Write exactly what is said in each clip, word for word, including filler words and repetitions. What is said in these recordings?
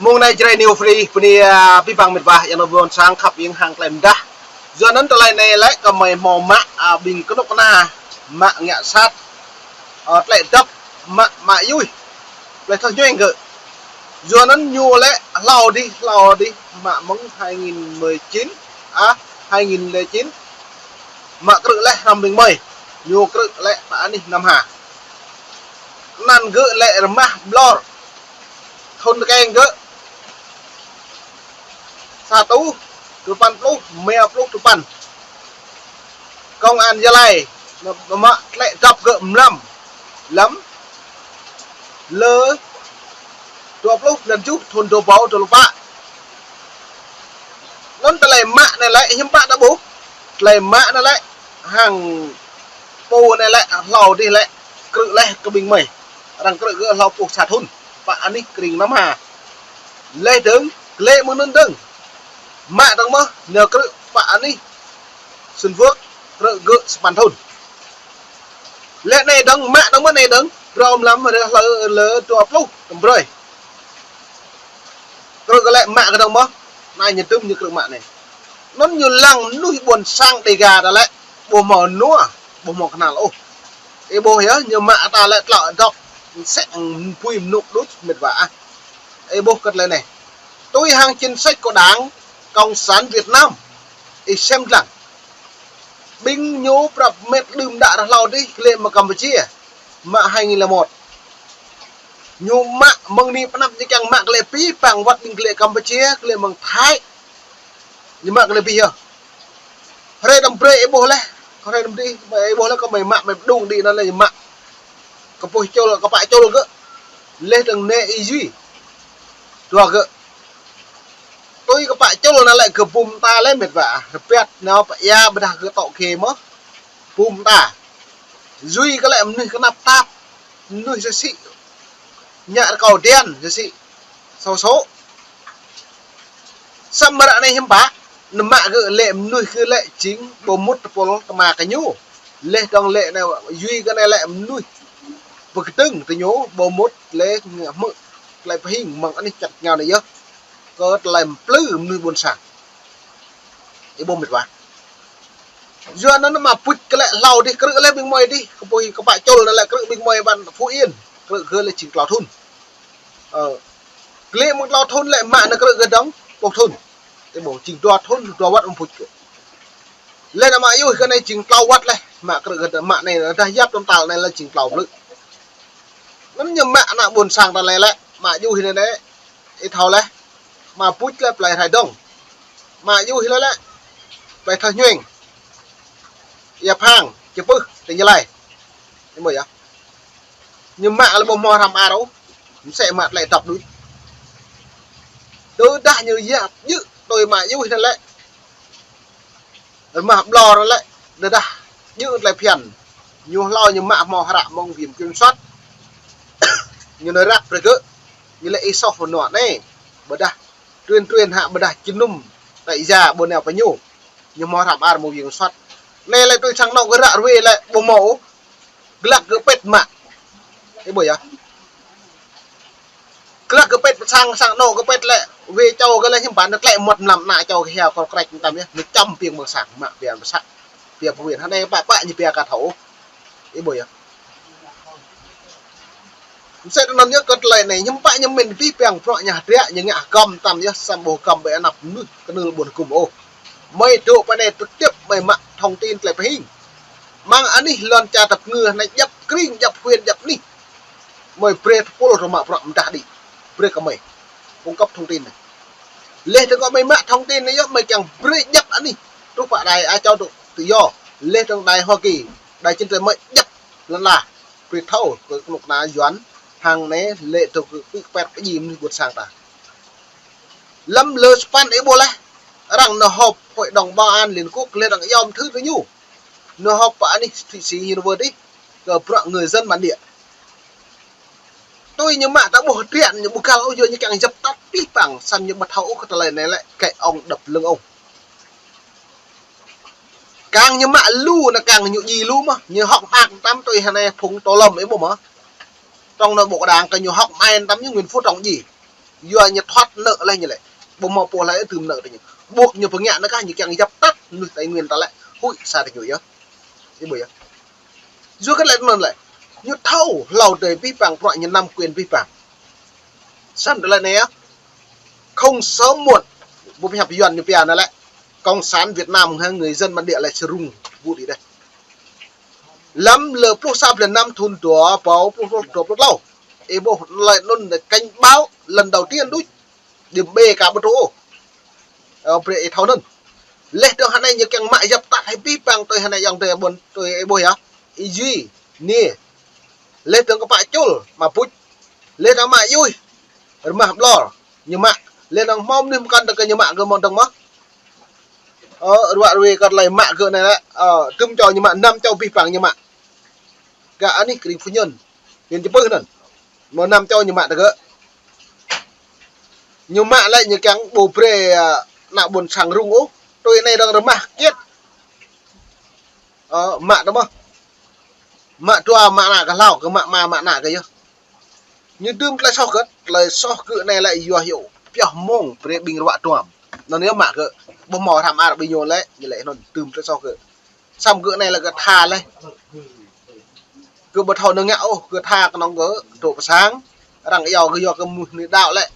Mông anai Jrai New Free, bơni, a, abih bang mĕt wa, yang nao ƀôn sang khăp ing hăng tơlơi mơdah. Yua anŭn tơlơi anai lĕ kơmơi hmâo mă, a, ƀing kơnuk kơna, mă ngă sat, a, tơlơi dŏp, mă, mă yuih, tơlơi thâo ñueng gơ̆. Yua anŭn ñu lĕ hlâo dih, hlâo dih, mă mơ̆ng hai nghìn mười chín, a, hai nghìn lẻ chín, mă krư̆ laih hrŏm ƀing mơi, ñu krư̆ lĕ pơ anih Nam Hà. Anăn gơ̆ lĕ rơmah Ƀlor. Thŭn tơkeng gơ̆ sa rơtuh duapăn pluh, rơma pluh duapăn. Công an Gia Lai, mă, mă tơlơi dŏp gơ̆ mlam, lăm, lơ, dua pluh blan tơjuh thŭn dua rơbâo dua pluh pă. Anŭn tơlơi mă anai lĕ hiư̆m pă ta ƀuh. Tơlơi mă anai lĕ hăng pô anai lĕ hlâo dih lĕ krư̆ laih kơ ƀing mơi. Arăng krư̆ gơ̆ hlâo pluh sa thŭn pơ anih krĭng Nam Hà. Laih dơ̆ng, glaĭ mơ̆ng anŭn dơ̆ng, mă dơ̆ng mơ̆ ñu krư̆ pơ anih Xuân Phước, krư̆ gơ̆ sapăn thŭn. Laih anai dơ̆ng, mă dơ̆ng mơ̆ anai dơ̆ng, phrâo mlam rơh lơ, lơ dua pluh tơm brơi. Krư̆ gơ̆ lĕ mă gơ̆ dơ̆ng mơ̆, anai ñu tŭm ñu krư̆ mă anai. Anŭn ñu lăng mơnuih ƀôn sang Đêga ta lĕ, ƀu hmâo nua, ƀu hmâo kơnăl ôh. Ih ƀuh yơh, ñu mă ta lĕ tlŏ dŏp, sĕ bui mơnŭk đôč mĕt wa ah. Ih ƀuh kơ tơlơi anai. Tui hăng chính sách của Đảng Cộng sản Việt Nam, ih sem lăng. Ƀing ñu prăp mĕt đưm đă rơhlâo dih, glaĭ mơ̆ng Campuchia, mă hai nghìn lẻ một. Ñu mă mơ̆ng anai pơ anăp ñu kiăng mă glaĭ pĭ, păng wơ̆t ƀing glaĭ Campuchia, glaĭ mơ̆ng Thái. Ñu mă glaĭ pĭ yơh. Hrơi tơm brơi ih ƀuh laih, hrơi tơm brơi ih ƀuh laih kơmơi mă, mơi pơdŏng đĭ anŭn lĕ ñu mă. Kơpŭ čôl, kơpă čôl gơ̆. Laih dơ̆ng nê ih Yuy. Dua gơ̆. Tui kơpă čôl anŭn lĕ gơ̆ bum ta lĕ mĕt wa. Rơbat nao pơ ia ƀôdah gơ̆ tŏ khê mơ̆. Bum ta. Yuy gơ̆ lĕ mơnuih kơnăp tap. Mơnuih sơsĭ. Ñă rơkâo dian sơsĭ. Sô sô. Samơ̆ ră anai hiư̆m pă, nao mă gơ̆ lĕ mơnuih gơ̆ lĕ jing ƀu mŭt tơpul tơma kơ ñu. Laih dơ̆ng lĕ anai Yuy gơ̆ anai lĕ mơnuih pơkơdơ̆ng tơ ñu ƀu mŭt lĕ ngă hmư̆ tơlơi pơhing mơ̆ng anih čăt rơngiao anai yơh. Kơ tơlơi mplư mơnuih ƀôn sang. Ih ƀuh mĕt wa. Yua anŭn mă puč kơ lĕ hlâo dih krư̆ laih ƀing mơi dih, kơpui kơpă čôl anŭn lĕ krư̆ ƀing mơi ƀăn Phú Yên, krư̆ gơ̆ lĕ jing klâo thŭn. Ơ. Glaĭ mơ̆ng klâo thŭn lĕ mă anŭn krư̆ gơ̆ dơ̆ng pluh thŭn. Ih ƀuh jing dua thŭn, dua wơ̆t mă puč gơ̆. Laih anŭn mă yuih gơ̆ anai jing klâo wơ̆t laih, mă krư̆ gơ̆ dơ̆ng mă anai dah yap tơm tal anai lĕ jing klâo blư̆. Anŭn ñu mă ană ƀôn sang ta lĕ lĕ, mă yuih anai anai, ih thâo laih, mă puč lĕ plei rai dơ̆ng. Mă yuih lĕ lĕ, plei thâo ñueng. Ia phang, čơpưh, tơña lai. Ih ƀuh yơh. Ñu mă lĕ ƀu hmâo hrăm ar ôh. Msĕ mă tơlơi dŏp đôč. Tơdah ñu yap djơ̆ tui mă yuih anŭn lĕ. Rơmah Ƀlor anŭn lĕ. Tơdah djơ̆ tơlơi phiăn. Ñu hlâo ñu mă hmâo hră mơ̆ng Viện Kiểm soát. Ñu nao răk brơi gơ̆. Ñu lĕ ih soh pơnuă anai. Ƀôdah. Truyền truyền hă ƀôdah jơnum. Tại gia ƀu nao pơ ñu. Ñu hmâo hră ar mơ̆ng Viện Kiểm soát. Anai lĕ tui sang anŏ gơ̆ ră ruai lĕ ƀu hmâo ôh. Glăk gơ̆ pĕt mă. Ih ƀuh yơh. Glăk gơ̆ pĕt sang, sang anŏ gơ̆ pĕt lĕ, wê čô gơ̆ lĕ hiư̆m pă, nao tlĕ mŭt mlam ană čô gơ̆ hia kor krĕč mơtam yơh, nao čăm piêng mơ̆ng sang, mă pia pơsă, pia pơwin, hơnai pă pă ñu pia ka thâo. Ih ƀuh yơh. Msĕ tơnăn yơh kơ tơlơi anai, hiư̆m pă ñu mĭn abih bang bruă ñu hơdră, ñu ngă hơgŏm mơtam yơh, samơ̆ ƀu hơgŏm ƀơi anăp mơnuih kơnưl ƀôn hgŭm ôh. Mơi dŏ pơ anai trực tiếp mơi mă thông tin tơlơi pơhing. Mơ̆ng anih lŏn čar tơpơngư anai djăp krĭng, djăp huyện, djăp anih. Mơi brơi tơpul rơmă bruă mơdah đĭ. Brơi kơ mơi. Cung cấp thông tin anai. Laih dơ̆ng kơ mơi mă thông tin anai yơh mơi kiăng brơi djăp anih. Truh pơ đài Á Châu tự do. Laih dơ̆ng đài Hoa Kỳ. Đài chiến tranh mơi djăp lŏn la. Brơi thâo kơ kơnuk kơna Yuan. Hăng anai lĕ dơ̆ng kơ pĭ kơpet kơ djai mơnuih ƀôn sang ta. Lăm lơ sapăn ih ƀuh laih. Arăng nao họp Hội đồng Bảo an Liên Quốc laih arăng yom thư tơ ñu. Nao họp pơ anih Thụy Sĩ ñu nao wơ̆t dih. Kơ bruă người dân bản địa. Tui ñu mă ta ƀuh trian ñu ƀu găl ôh yua ñu kiăng djăp tăt abih bang săn ñu ƀu thâo ôh kơ tơlơi anai lĕ kĕ ŏng đăp lưng ŏng. Kang ñu mă lu anai kang ñu djai lu mơ̆. Ñu hŏk mơak mơtam tui hơnai phung Tô Lâm ih ƀuh mơ̆. Trong anai Bộ Đảng kơ ñu hŏk mai mơtam ñu Nguyễn Phú Trọng djai. Yua ñu thoát nợ leh ñu lĕ. Ƀu hmâo pô hlơi tŭm nợ tơ ñu. Ƀuh ñu pơngiă nao kah ñu kiăng djăp tăt mơnuih Tây Nguyên ta lĕ. Huĭ sa tơ ñu yơh. Ih ƀuh yơh. Yua kơ lĕ anŭn lĕ. Ñu thâo hlâo adơi abih bang prăk ñu năm quyền abih bang. Samơ̆ tơlơi anai yơh. Không sớm muộn. Ƀu pơhiăp Yuan ñu pia anai lĕ. Cộng sản Việt Nam hăng người dân bản địa lĕ sơrŭng ƀu đĭ đeh. Lăm lơ pluh sa blan năm thŭn dua rơbâo pluh, pluh, dua pluh klâo. Ih ƀuh lĕ anŭn cảnh báo lần đầu tiên đôč. Đĭ ƀe ka ƀu tŭ ôh. Ơ, brơi ih thâo anŭn. Leh dơ̆ng hơnai ñu kiăng mă djăp tăt hai abih bang tui hơnai yŏng tui ƀôn tui ih ƀuh yơh. Ih jui, ni. Leh dơ̆ng kơ pă čul, mă buč. Leh dơ̆ng mă yuih, rơmah ƀlŏr, ñu mă. Leh dơ̆ng hmâo mơnuih mơkăn dơ̆ng kơ ñu mă kơ mơ̆ng dơ̆ng mơ̆. Ơ, ruă ruê kơ tơlơi mă gơ̆ anai lĕ. Ơ, tŭm čô ñu mă, năm čô abih bang ñu mă. Gah anih kring phu nhân. Ƀing čơpưh anŭn. Mơ̆ năm čô ñu mă tơ gơ̆. Ñu mă lĕ ñu kiăng ƀu brơi, ơ, ană ƀôn sang rŭng ôh. Tui anai dơ̆ng rơmah kiet. Ơ, mă tơ mơ̆. Mă dua mă ană kơ hlâo, kơ mă ama mă ană kơ yơh. Ñu tŭm tơlơi soh gơ̆, tơlơi soh gơ̆ anai lĕ yua hyu pioh mông brơi ƀing ruă duăm. Anŭn yơh mă gơ̆, ƀu hmâo hrăm ar ƀing ñu lĕ, ñu lĕ anŭn tŭm tơlơi soh gơ̆. Samơ̆ gơ̆ anai lĕ gơ̆ tha leh. Gơ̆ ƀu thâo nao ngă ôh, gơ̆ tha kơnơ̆ng gơ̆ dŏ pơ sang. Arăng iâu gơ̆ yua kơ mơnuih đaŏ lĕ.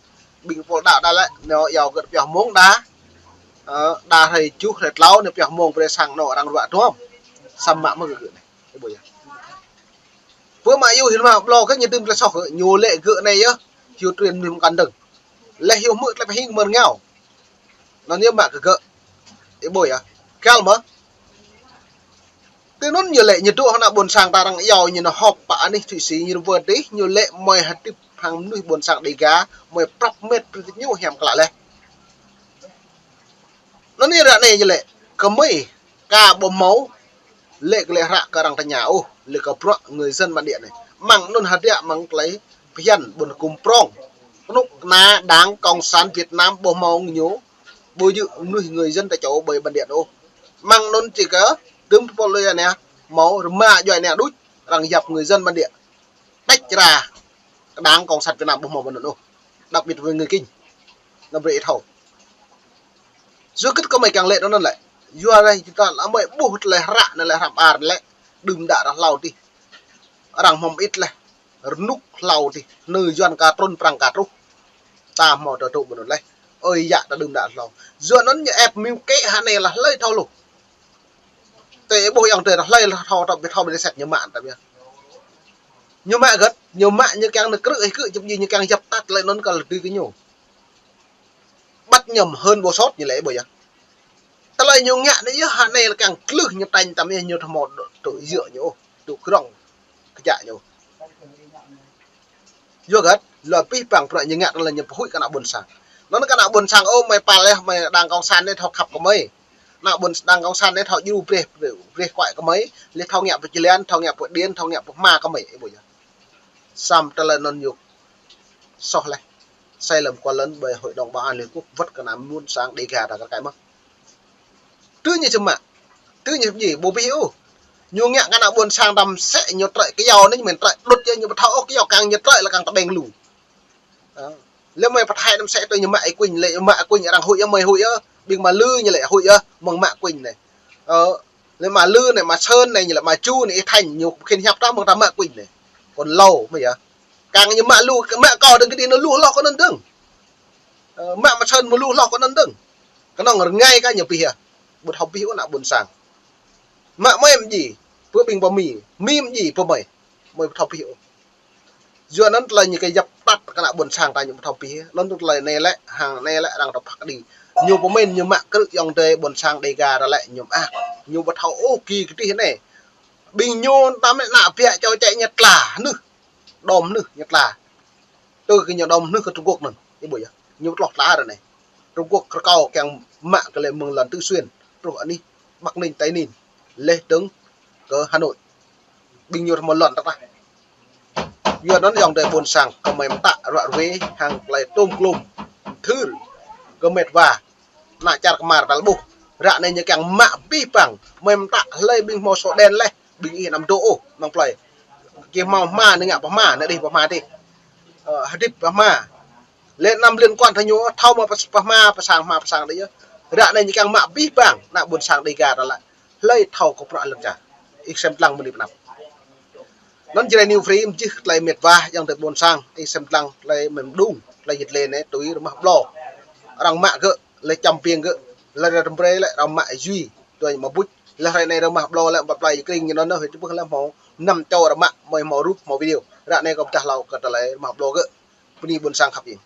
Ƀing pô đaŏ đa lĕ, nao iâu gơ̆ pioh mông đa. Ơ, đa hrơi tơjuh hrơi tlâo nao pioh mông brơi sang anŏ arăng ruă duăm. Samơ̆ mă mơ̆ gơ̆ anai. Ih ƀuh yơh. Pơ mă yuih rơmah ƀlŏr kơ ñu tŭm tơlơi soh gơ̆, ñu lĕ gơ̆ anai yơh. Hyu truyền mơnuih mơkăn dơ̆ng. Leh hyu hmư̆ tơlơi pơhing mơ̆n ngao. Anŭn yơh mă kơ gơ̆. Ih ƀuh yơh. Găl mơ̆. Tui anŭn ñu lĕ ñu dŏ hăng ană ƀôn sang ta arăng iâu ñu nao họp pơ anih Thụy Sĩ ñu rơwơ̆t dih, ñu lĕ mơi hơdip hăng mơnuih ƀôn sang Đêga, mơi prăp met prăp ñu hiam klă leh. Anŭn yơh ră anai ñu lĕ, kơmơi, ka ƀu hmâo, lĕ kơ lĕ hră kơ arăng tơña ôh, lĕ kơ bruă người dân bản địa anai. Mơ̆ng anŭn hơdră mơ̆ng tơlơi phiăn ƀôn kŭm prong. Kơnuk kơna Đảng Cộng sản Việt Nam ƀu hmâo ñu, ƀu djơ̆ mơnuih người dân ta čô ƀơi bản địa ôh. Mơ̆ng anŭn či kơ, tŭm tơpul lui anai, hmâo rơma djuai anai đôč, arăng yap người dân bản địa. Tĕč ra, Đảng Cộng sản Việt Nam ƀu hmâo mơ̆ng anŭn ôh. Đặc biệt với người Kinh. Anăm brơi ih thâo. Yua kơ kơmơi kiăng lĕ anŭn lĕ. Yua rai či ta lĕ mơi ƀuh tơlơi hră anai lĕ hră ƀar lĕ. Đưm đă ră hlâo dih. Arăng hmâo mơit leh. Rơnŭk hlâo dih. Nư Yuan ka trŭn Prăng ka truh. Ta hmâo tơ tŭ ƀơi anŭn leh. Ơi yă ta đưm đă hlâo. Yua anŭn ñu ĕp mĭn kĕ hơnai lĕ hlơi thâo lu. Tơ ih ƀuh yŏng tơ hlơi thâo, thâo ƀu thâo ƀu đe sĕt ñu mă tăm yơh. Ñu mă gơ̆t, ñu mă ñu kiăng nao krư̆ ih kơ čơp ji ñu kiăng djăp tăt lĕ anŭn kơ lĕ tui kơ ñu. Bắt nhầm hơn bộ sốt ñu lĕ ƀuh yơh. Tơlơi ñu ngă anai yơh hơnai lĕ kiăng tlưh ñu tañ tăm yơh ñu thâo hmâo tŭ yơh ñu ôh, tŭ krong kơjăk ñu. Yua gơ̆t, lŏ abih bang bruă ñu ngă tơlơi ñu pơhuĭ kơ ană ƀôn sang. Anŭn kơ ană ƀôn sang, ơ, mơi pal leh, mơi Đảng Cộng sản anai thâo khăp kơmơi. Ană ƀôn Đảng Cộng sản anai thâo djru brơi, brơi kuai kơmơi, leh thâo ngă pơčơlian, thâo ngă pơđian, thâo ngă pơhma kơmơi, ih ƀuh yơh. Samơ̆ tơlơi anŭn yơh soh leh. Sai lăm kual lăn ƀơi Hội đồng Bảo an Liên Hợp Quốc wơ̆t kơ ană ƀôn sang Đêga ta kar kaĭ mơ̆n. Tui ñu čơmă. Tui ñu ji, ƀu pih ôh. Ñu ngă kơ ană ƀôn sang tăm sĕ ñu trơi kơyâo anai, ñu mĭn trơi đŭt yơh, ñu ƀu thâo ôh kơyâo kang ñu trơi lĕ kang tơƀeng lu. Ơ. Lĕ mơi pơthai tăm sĕ tui ñu mă ih kuñ, lĕ mă kuñ arăng huĭ yơh, mơi huĭ yơh, ƀing mă lư ñu lĕ huĭ yơh, mơ̆ng mă kuñ anai. Ơ, lĕ mă lư anai, mă sơn anai, ñu lĕ mă chu anai, ih thañ, ñu khĭn hiăp ta mơ̆ng ta mă kuñ anai. Kŏn lâo, mơi yơh. Kang ñu mă lu, mă kâo dơ̆ng kơđi anŭn lu hloh kơ anŭn dơ̆ng. Ơ, mă mă sơn mă lu hloh kơ anŭn dơ̆ng. Kơnơ̆ng rơngai kơ ñu pih yơh. Ƀu thâo pih ôh ană ƀôn sang. Mă mơi mơ̆ ji, pơ ƀing pơ mi, mi mơ̆ ji pơ mơi. Mơi ƀu thâo pih ôh. Yua anŭn tơlơi ñu kơ djăp tăt kơ ană ƀôn sang ta ñu ƀu thâo pih. Anŭn tơlơi anai lĕ, hăng anai lĕ arăng tơ phak đĭ. Ñu pơmĭn ñu mă krư̆ yŏng tơ ƀôn sang Đêga ta lĕ ñu mơak. Ñu ƀu thâo ôh ki kơdih anai. Ƀing ñu tăm anai ană biă čô čĕ ñu tla, nưh. Đom nưh ñu tla. Tơ kơ ñu đom nưh kơ Trung Quốc anŭn. Ih ƀuh yơh. Ñu tloh tla ră anai. Trung Quốc rơkâo kiăng mă kơ lĕ mơ̆ng lăn Tứ Xuyên. Truh anih Bắc Ninh, Tây Ninh. Leh dơ̆ng kơ Hà Nội. Ƀing ñu hmâo lŏn tơdah. Yua anŭn yŏng tơ ƀôn sang kơmơi mơtă ruă ruê hăng tơlơi tôm klôm. Thưr. Kơ met wa. Ană čar kơmar tal ƀuh. Ră anai ñu kiăng mă abih bang. Mơi mơtă hlơi ƀing hmâo sổ đen leh. Ƀing ih anăm dŏ ôh, mơ̆ng plơi. Kơ hmâo hma, anai ngă pơhma, anai đih pơhma tih. Ơ, hơdip pơhma. Lĕ anăm liên quan tơ ñu, thâo mă pơs-, pơhma pơsang, hma pơsang đơi yơh. Ră anai ñu kiăng mă abih bang ană ƀôn sang Dêga ta lĕ. Hlơi thâo kơ bruă lŏn čar. Ih sem lăng mơni pơ anăp. Anŭn Jrai New Free mơjih tơlơi mĕt wa ayŏng adơi ƀôn sang, ih sem lăng tơlơi mơ̆n mơđung, tơlơi jĕt lĕ anai tui rơmah ƀlô. Arăng mă gơ̆, lĕ čăm piêng gơ̆, lĕ ră tơm brơi lĕ arăng mă jui, tui mă buč. Lĕ hrơi anai rơmah ƀlô lĕ ƀă plai kring ñu anŭn, hơi tơbưh lĕ hmâo năm čô arăng mă, mơi hmâo rup, hmâo video. Ră anai kâo pơdah hlâo kơ tơlơi rơmah ƀlô gơ̆. Bơni ƀôn sang khăp yơh.